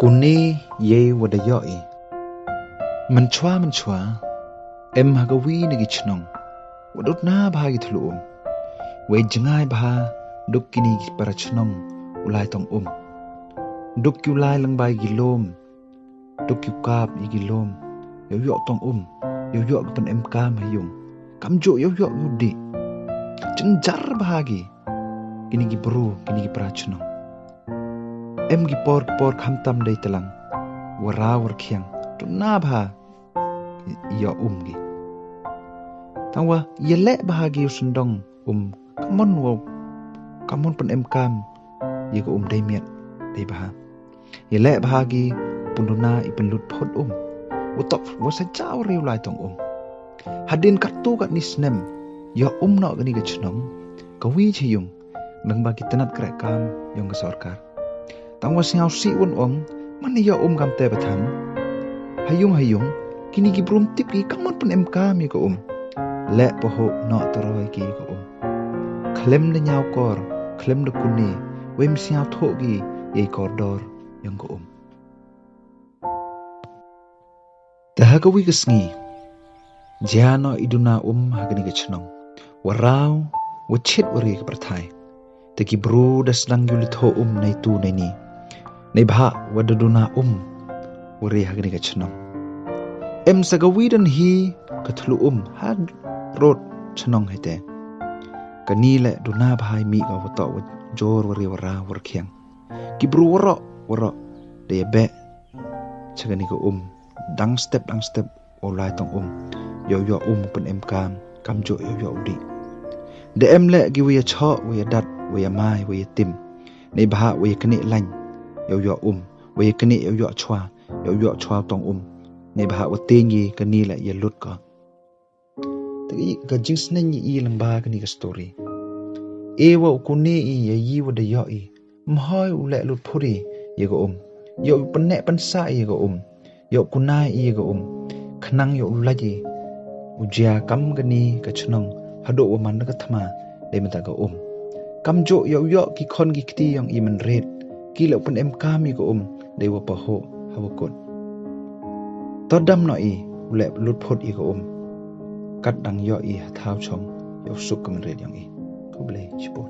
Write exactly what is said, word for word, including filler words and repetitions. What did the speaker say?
Kune yei wa da yoh i. Mynchwa mynchwa, em ha kawi na ki chnong wa duna bha ki thlu um, wei jngai bha duk kini ki para chnong u lai tong um. Duk ki u lai lang bai ki lum, duk ki u kap i ki lum, yow yoh tong um, yow yoh ki pynemkam ha yung. Kamjooh yow yoh ki u dih. Jynjar bha ki, kini ki bru, kini ki para chnong. Em ki por ki por khamtam dei tlang, wa rau wa rkhiang, duna bha yoh um ki. Tangwa yaleh bha ki u syndong um, kamon wa, kamon pynemkam ya ka um dei miat, dei bha. Yaleh bha ki pynduna i pynlut phut um, wa toh wa sa jaw re u lai tong um. Hadien katto katni snem, yoh um noh kani ka chnong, kawi cha yung, lang ba ki tnat kreh kam yong ka sorkar. Tangwa sngewsih won ong, man yoh um kamte ba thang. Ha yung ha yung, kini ki bru ym tip ki kamon pynemkam ya ka um. Leh pahuh noh taroi ki ya ka um. Khlem da ñiaw kor, khlem da kune, wei ym sngewthuh ki yei kordor yong ka um. Te ha kawi ka sngi, jia noh i duna um ha kani ka chnong, wa rau, wa chit wa re ka pyrthai. Te ki bru da sdang yow li thoh um nei tu nei ni, neibhah wa da duna um wa re ha kani ka chnong. Em sa kawi don hi ka thlu um ha rud chnong hi te. Kani leh duna bha i mih ka wa toh wa jur wa re wa rau wa rkhiang. Ki bru waroh waroh da ya beh cha kani ka um, dang step dang step wow lai tong um. Yow yoh um pynemkam, kamjooh yow yoh u dih. Da em leh ki wa ya choh, wa ya dat, wa ya mai, wa ya tim, neibhah wa ya knieh lain. Yow yoh um, wa ya knieh yow yoh chwa, yow yoh chwa tong um, neibhah wa tieng i kani leh ya lut ko. Te ka jingsneng ya i lang ba kani ka story. E wa u kune i ya i wa da yoh i, ym hoi u leh lut phut i ya ka um. Yow u pynneh pynsah i ya ka um. Yow u kunai i ya ka um, khnang yow u lait i u jia kam kani ka chnong, haduh wa man ka thma, dei mynta ka um. Kamjooh yow yoh ki khon ki kti yong i mynried, ki leh u pynemkam ya ka um, dei wa pahuh ha wa kut. To dam noh i u leh lut phut ya ka um, kat dang yoh i ha thaw chong, yow suk ka mynried yong i. Khublei chipon.